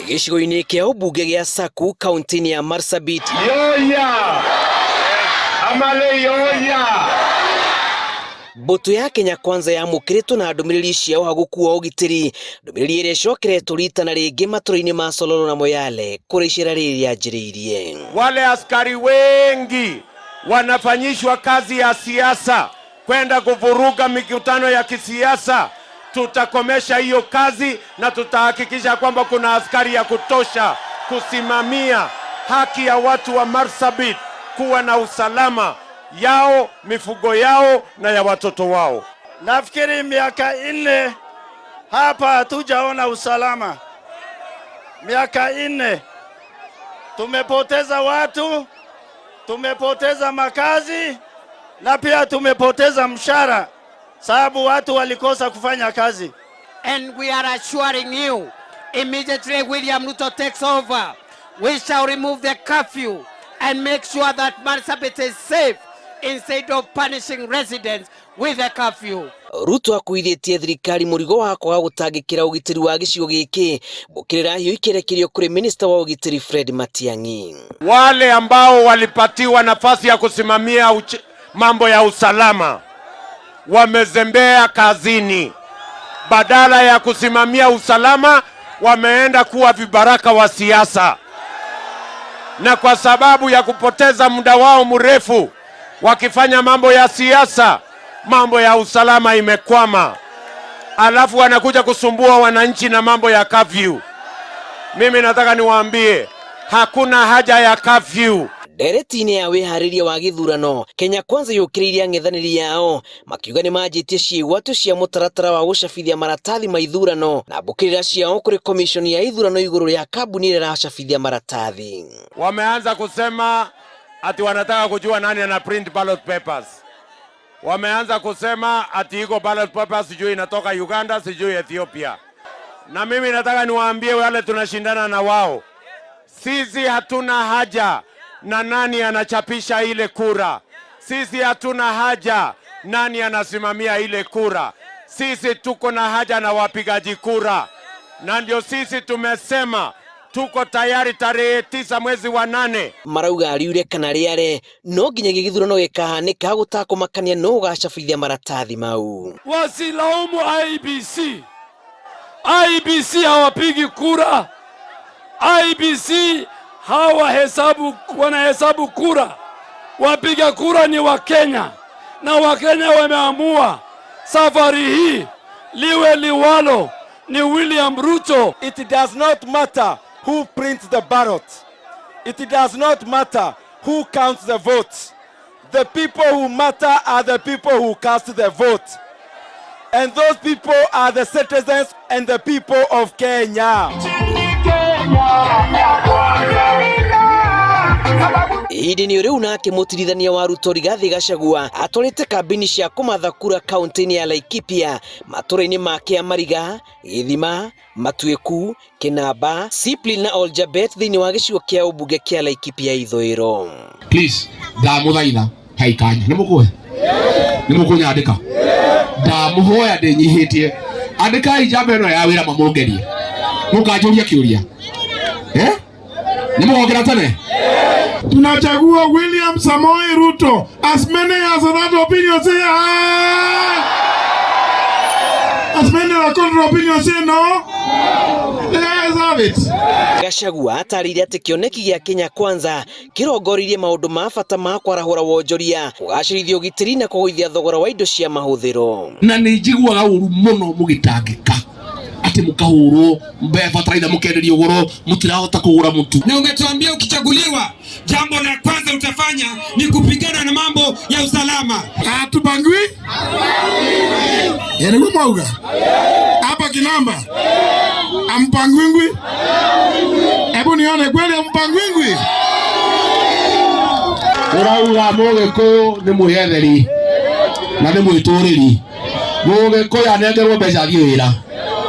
Gĩcigo-inĩ kĩa ũmbunge gĩa Saku kaunti-inĩ ya Marsabit. Yoya! Amale yoya! Mbũtũ ya Kenya Kwanza yamũkĩrĩtwo na ndũmĩrĩri cia ũhagũku wa ũgitĩri, ndũmĩrĩri ĩrĩa ĩcokeretwo rita na rĩngĩ matũra-inĩ ma Sololo na Moyale kũrĩa icera rĩrĩ rĩanjĩrĩirie. Wale askari wengi wanafanyishwa kazi ya siasa kwenda kuvuruga mikutano ya kisiasa. Tutakomesha hiyo kazi na tutahakikisha kwamba kuna askari ya kutosha kusimamia haki ya watu wa Marsabit kuwa na usalama yao, mifugo yao na ya watoto wao. Nafikiri miaka 4 hapa hatujaona usalama. Miaka 4 tumepoteza watu, tumepoteza makazi na pia tumepoteza mshahara sababu watu walikosa kufanya kazi. And we are assuring you, immediately William Ruto takes over, we shall remove the curfew and make sure that Marsabit is safe instead of punishing residents with the curfew. Ruto akuithĩtie thirikari mũrigo wa kwaga gũtangĩkĩra ũgitĩri wa gĩcigo gĩkĩ mbũkĩrĩra hiũ ikĩrekerio kũrĩ minista wa ũgitĩri Fred Matiang'i. Wale ambao walipatiwa nafasi ya kusimamia mambo ya usalama wamezembea kazini. Badala ya kusimamia usalama wameenda kuwa vibaraka wa siasa, na kwa sababu ya kupoteza muda wao mrefu wakifanya mambo ya siasa, mambo ya usalama imekwama. Alafu wanakuja kusumbua wananchi na mambo ya curfew. Mimi nataka niwaambie hakuna haja ya curfew. Ndereti-inĩ ya wĩharĩria wa gĩthurano, Kenya Kwanza yũkĩrĩire ang'ethanĩri yao makiuga nĩ manjĩtie ciĩgwatio cia mũtaratara wa gũcabithia maratathi ma ithurano na mbũkĩrĩra ciao kũrĩ komishoni ya ithurano igũrũ rĩa kambuni ĩrĩa ĩracabithia maratathi. Wameanza kusema ati wanataka kujua nani ana print ballot papers. Wameanza kusema ati iko ballot papers sijui inatoka Uganda, sijui Ethiopia. Na mimi nataka niwaambie wale tunashindana na wao, sisi hatuna haja na nani anachapisha ile kura. Sisi hatuna haja nani anasimamia ile kura. Sisi tuko na haja na wapigaji kura, na ndio sisi tumesema tuko tayari tarehe 9 mwezi wa 8. Marauga riure kana rĩare no nginyagia gĩthurano gĩkahanĩka gũtakũmakania no ũgacabithia maratathi mau. Wasilaumu IEBC. IEBC hawapigi kura. IEBC hawahesabu, wanahesabu kura. Wapiga kura ni Wakenya, na Wakenya wameamua safari hii liwe liwalo ni William Ruto. It does not matter who prints the ballot. It does not matter who counts the votes. The people who matter are the people who cast the vote. And those people are the citizens and the people of Kenya. Ihinda-inĩ rĩu nake mũtirithania wa Ruto Rigathi Gachagua atwarĩte kambĩini cia kũmatha kura kaunti-inĩ ya Laikipia matũra-inĩ ma Kĩamariga, Gĩthima, Matuĩku, Kĩnamba, Siplin na Oljabet thĩinĩ wa gĩcigo kĩa ũmbunge kĩa Laikipia ithũĩro. Please, ndamũthaitha hei kanya nĩ mũkũhe nĩ mũkũnyandĩka ndamũhoya ndĩnyihĩtie andĩkai njamba ĩno ya wĩra mamũngerie mũkanjũria kĩũria nĩ mũgokĩra tene. Tunachagua William Samoei Ruto. As many as of that opinion say aye. As many as contrary opinion say no. The ayes have it. Gachagua atarĩirie atĩ kĩoneki gĩa Kenya Kwanza kĩrongoririe maũndũ ma bata ma kwarahũra wonjoria, kũgacĩrithia ũgitĩri na kũgũithia thogora wa indo cia mahũthĩro. Na nĩ njiguaga ũru mũno mũgĩtangĩka atĩ mũkahũrwo bataraitha mũkenderio goro mũtirahota kũgũra mũtu. Na umetuambia ukichaguliwa jambo la kwanza utafanya ni kupigana na mambo ya usalama. Hatupangwi? Nĩguo mwauga hapa Kinamba ampangwingwi? Hebu nione kweli ampangwingwi? Ũrauga Mũgĩkũyũ nĩ mwĩyetheri na nĩ mwĩtũrĩri. Mũgĩkũyũ anengerwo mbeca athiĩ wĩra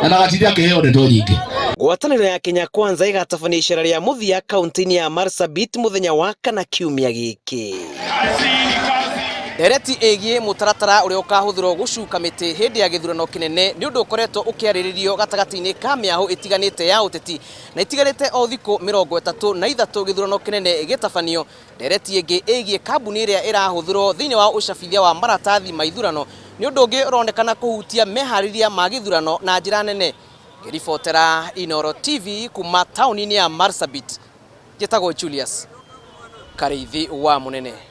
na ndagatinde akĩheo ndeto nyingĩ. Ngwatanĩro ya Kenya Kwanza ĩgatabania icera rĩa mũthia kaunti-inĩ ya Marsabit mũthenya wa kana kiumia gĩkĩ. Ndereti ĩgiĩ mũtaratara ũrĩa ũkahũthĩrwo gũcuka mĩtĩ hĩndĩ ya gĩthurano kĩnene nĩ ũndũ ũkoretwo ũkĩarĩrĩrio gatagatĩ-inĩ ka mĩahũ ĩtiganĩte ya ũteti na itigarĩte o thikũ 33 gĩthurano kĩnene gĩtabanio. Ndereti ĩngĩ ĩgiĩ kambuni ĩrĩa ĩrahũthĩrwo thĩinĩ wa ũcabithia wa maratathi ma ithurano nĩ ũndũ ũngĩ ũronekana kũhutia meharĩria ma gĩthurano na njĩra nene. Ngĩribotera Inooro TV kuma taũni-inĩ ya Marsabit, njĩtagwo Julius Karĩithi wa Mũnene.